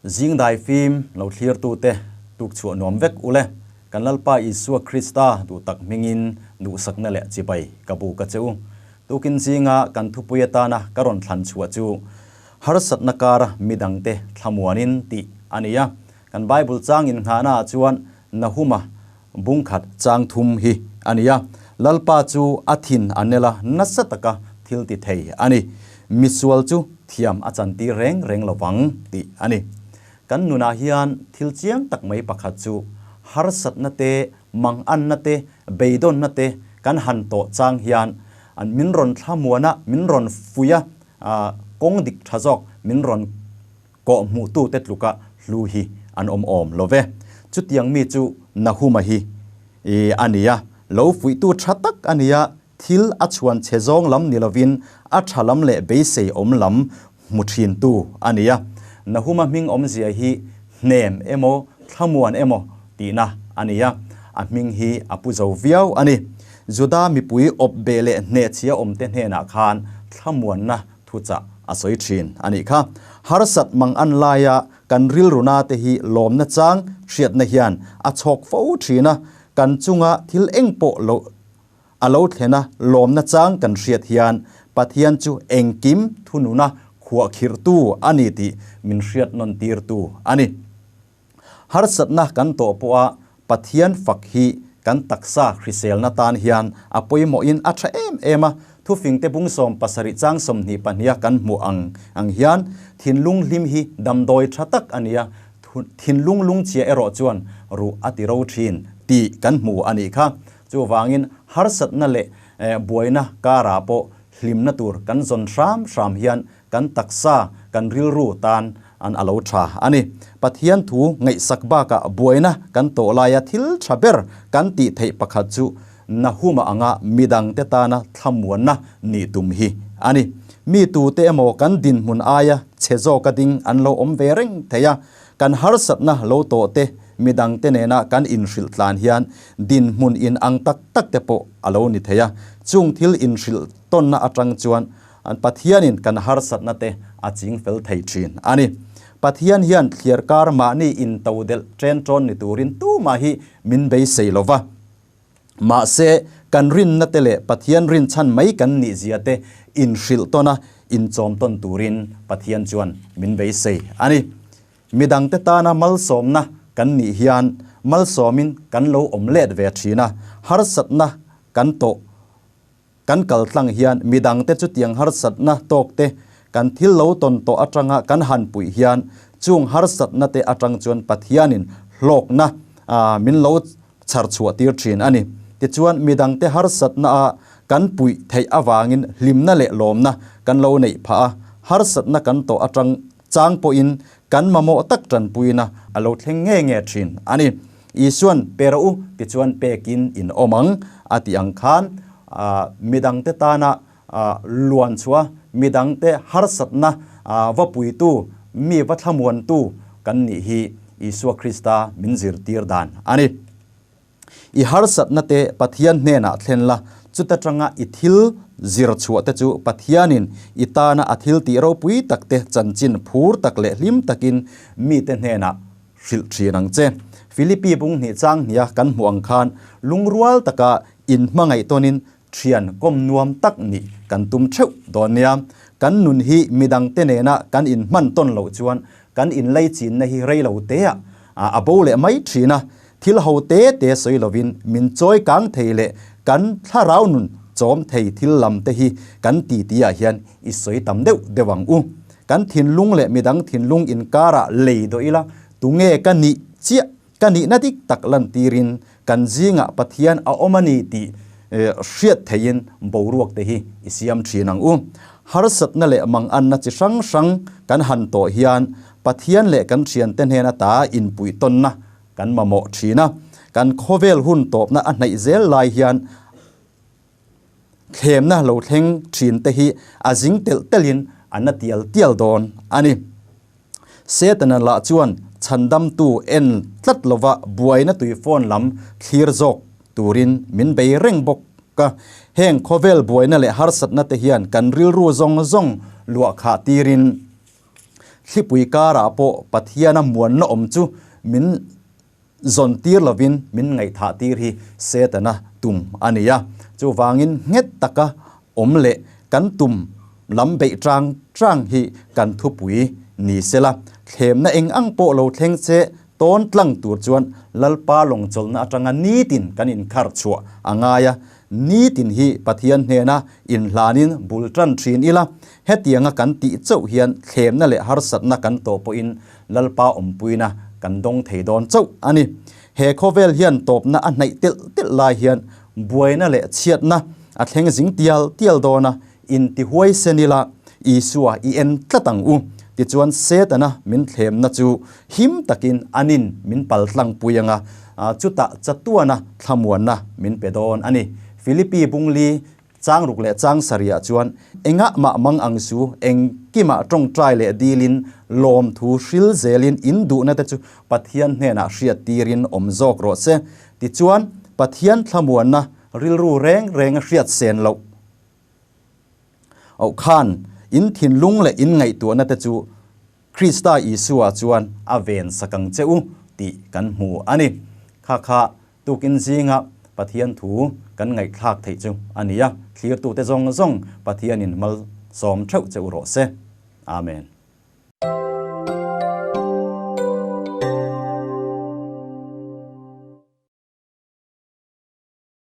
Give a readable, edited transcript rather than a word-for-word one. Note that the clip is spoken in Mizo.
Zing daifim lo thlirtute tukchhuah nuam vek ule. Kan Lalpa Isua Krista duhtak hmingin duhsakna leh chibai ka bu ka che u. Tukin zinga kan thupui atana ka rawn thlan chhuah chu harsatna kara midangte thlamuanin tih a ni a. Kan Bible chang inngahna ah chuan Nahuma bungkhat chang thum hi a ni a. Lalpa chu a thin a nel a, nasa taka thil ti thei a ni. Misual chu thiam a chantir reng reng lo vang tih a ni. Kan nunah hian thil chiang tak mai pakhat chu harsatna te, manganna te, beidawnna te kan han tawh chang hian min rawn thlamuan a, min rawn fuih a, kawng dik tha zawk min rawn kawh hmuhtute tluka hlu hi an awm awm lo ve. Chutiang mi chu Nahuma hi a ni a, lo fuihtu tha tak a ni a, thil a chhuan chhe zawng lam ni lovin a tha lam leh beisei awm lam hmu thintu a ni a. Nahuma hming awmzia hi hnem emaw thlamuan emaw tihna a ni a, a hming hi a pu zo viau a ni. Juda mipui awp beh leh hnehchhia awmte hnenah khan thlamuanna thuchah a sawi thin a nih kha. Harsat mang an laia kan rilruna te hi lawmna chang hriatna hian a chhawk fo thin a, kan chunga thil eng pawh lo a lo thlena lawmna chang kan hriat hian Pathian chu engkim thununa khuahkhirhtu a ni tih min hriat nawn tirtu a ni. Harsatna kan tawh pawha Pathian fak hi kan taksa hriselna tan hian a pawimawhin a tha em em a, thufingte bung 70 chang 22a kan hmuh ang ang hian thinlung hlim hi damdawi tha tak a ni a, thinlung lungchhia erawh chuan ruh a ti ro thin tih kan hmu a nih kha. Chuvangin harsatna leh buaina karah pawh hlimna tur kan zawn hram hram hian kan taksa, kan rilru tan an a lo tha a ni. Pathian thu ngaihsak bakah buaina kan tawh laia thil tha ber kan tih theih pakhat chu Nahuma anga midangte tana thlamuanna nih tum hi a ni. Mi tute emaw kan dinhmun aia chhe zawka ding an lo awm ve reng thei a, kan harsatna lo tawh te midangte nena kan inhrilh tlan hian dinhmun in ang tak tak te pawh a lo ni thei a. Chung thil inhrilh tawnna atang chuan An Pathianin kan harsatna te a ching fel thei thin a ni. Pathian hian thliar kar mahni in to delh chen tawn ni turin tumah hi min beisei lo va. Mahse, kan rinna te leh Pathian rinchhan mai kan nih zia te inhrilh tawn a, inchawm tawn turin Pathian chuan min beisei a ni. Midangte tana malsawmna kan nih hian malsawmin kan lo awm let ve thin a, harsatna kan tawh Kan kal tlang hian midangte chutiang harsatna tawkte kan thil lo tawn tawh atanga kan han puih hian chung harsatna te atang chuan Pathianin hlawkna min lo chhar chhuah tir thin a ni. Tichuan midangte harsatna a kan puih theih avangin hlimna leh lawmna kan lo neih phah a, harsatna kan tawh atang chang pawhin kan mamawh tak tanpuina a lo thleng nge nge thin a ni. Isuan pe rawh u tichuan pekin in awm ang a tih ang khan midangte tana luan chhuah, midangte harsatna va puitu, mi va thlamuantu kan nih hi Isua Krista min zirtir dan a ni. I harsatna te Pathian hnenah thlen la, chuta tanga i thil zir chhuah te chu Pathianin i tana a thil tih ropui tak te chanchin phur tak leh hlim takin mite hnenah hrilh thin ang che. Philippi bung hnih chang hniha kan hmuh ang khan lungrual taka inhmangaih tawnin thian kawm nuam tak nih kan tum theuh dawn nia. Kan nun hi midangte nena kan inhman tawn loh chuan kan inleichinna hi rei lo teah a bo leh mai thin a. Thil ho te te sawi lovin min chawi kang thei leh kan thlarau nun chawm thei thil lam te hi kan titi ah hian i sawi tam deuh deuh ang u. Kan thinlung leh midang thinlung inkarah lei dawh ila tunge ka nih chiah ka nihna dik tak lantirin kan zingah Pathian a awm a ni tih hriat theihin boruak te hi i siam thin ang u. Harsatna leh manganna chi hrang hrang kan han tawh hian Pathian leh kan thiante hnen ata inpuihtawnna kan mamawh thin a. Kan khawvel hun tawpna a hnaih zel lai hian thlemna lo thleng thin te hi a zing telh telhin a na tial tial dawn a ni. Setana lah chuan chhandamtu en tlat lova buaina tui phone lam thlir zawk turin min bei reng bawk a. Heng khawvel buaina leh harsatna te hian kan rilru zawng zawng luah khah tirin. Thlipui karah pawh Pathiana muanna awm chu min zawn tir lovin min ngaihthah tir hi Setana tum a ni a. Chuvangin nghet taka awm leh kan tum lam beih tang tang hi kan thupui ni sela, thlemna eng ang pawh lo thleng che tawn tlang tur chuan Lalpa lawngchawlhna atanga nitin kan inkharh chhuah a ngai a. Nitin hi Pathian hnena inhlanin bul tan thin ila, hetianga kan tih chauh hian thlemna leh harsatna kan tawh pawhin Lalpa awmpuina kan dawng thei dawn chauh a ni. He khawvel hian tawpna a hnaih telh telh lai hian buaina leh chhiatna a thleng zing tial tial dawn a, intihuai sen ila Isua i en tlat ang u. Tichuan Setana min thlemna chu him takin anin min paltlangpui ang a, chutah chatuana thlamuanna min pe dawn a ni. Philippi bungli Changruk leh changsariah chuan engah mah mang ang su, engkimah tawngtai leh dilin, lawmthu hril zelin in duhna te chu Pathian hnenah hriat tirin awm zawk rawh se. Tichuan, Pathian thlamuanna rilru reng renga hriat sen loh auh khan in thinlung leh in ngaihtuahna te chu Krista Isua chuan a ven sak ang che u tih kan hmu a ni. Kha kha Tukin zinga Pathian thu kan ngaihthlak theih chu a ni a, thlirtute zawng zawng Pathianin malsawm theuh che u rawh se. Amen.